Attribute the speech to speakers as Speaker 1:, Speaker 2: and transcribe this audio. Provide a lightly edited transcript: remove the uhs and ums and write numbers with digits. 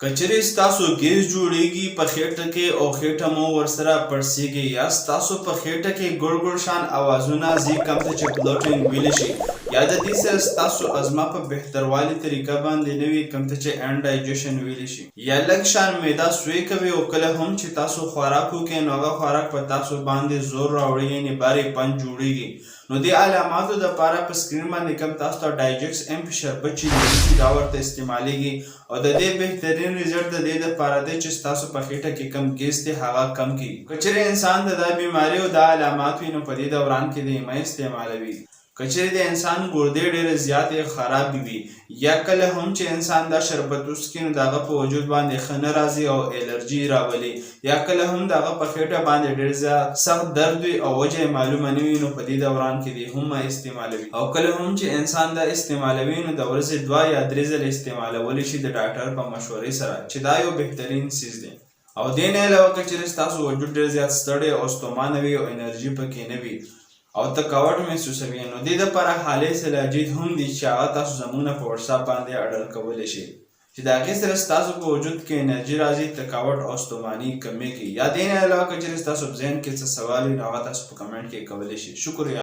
Speaker 1: که چېرې ستاسو ګیس جوړیږي په خېټه کې او خېټه مو ورسره پړسیږي یا ستاسو په خېټه کې ګړ ګړ شان اوازونه ځي کوم ته چې بلوټینګ ویلی شي یا د دې سره ستاسو هضمه په بهتروالي طریقه باندې نه وي کوم ته چې انډایجشن ویلی شي یا لږ شان معده سوی کوي او کله هم چې تاسو خوراک وکړئ نو هغه خوراک په تاسو باندې زور راوړي یعنې بارې پنج جوړیږي. نو دې علاماتو د پاره په سکرین باندې کوم تاسو ته ډایجکس ایم پی شربت چې لیدل شي دا ورته استعمالیږي او د دې بهترین ریزلټ د دې د پاره دی چې ستاسو په خېټه کې کوم ګیس دی هغه کم کړي. که چېرې انسان ته دا بیماري او دا علامات وي نو په دې دوران کې دې مه استعمالوي. که چېرې د انسان ګردې ډېرې زیاتې خرابې وي یا کله هم چې انسان دا شربت وڅکي نو د هغه په وجود باندې ښه نه راځي او الرجي راولي یا کله هم د هغه په خېټه باندې ډېر زیات سخت درد وي او وجه یې معلومه نه وي نو په دې دوران کې دې هم مه استعمالوي او کله هم چې انسان دا استعمالوي نو د ورځې دوه یا درې ځلې استعمالولی شي د ډاکټر په مشورې سره چې دا یو بهترین څیز دی. او دې نه علاوه که چېرې ستاسو وجود ډېر زیات ستړی او ستومانه وي او انرژي پکې نه وي او تکاوټ محسوسوي نو دې لپاره حالې سلاجید هم دي چې هغه تاسو زموږ نه په وټساپ باندې اډر کولی شئ چې د هغې سره ستاسو په وجود کې انرژي راځي، تکاوټ او ستوماني کمیږي. یا دې نه علاوه که چېرې ستاسو په ذهن کې څه سوال وي نو هغه تاسو په کمنټ کې کولی شئ. شکریه.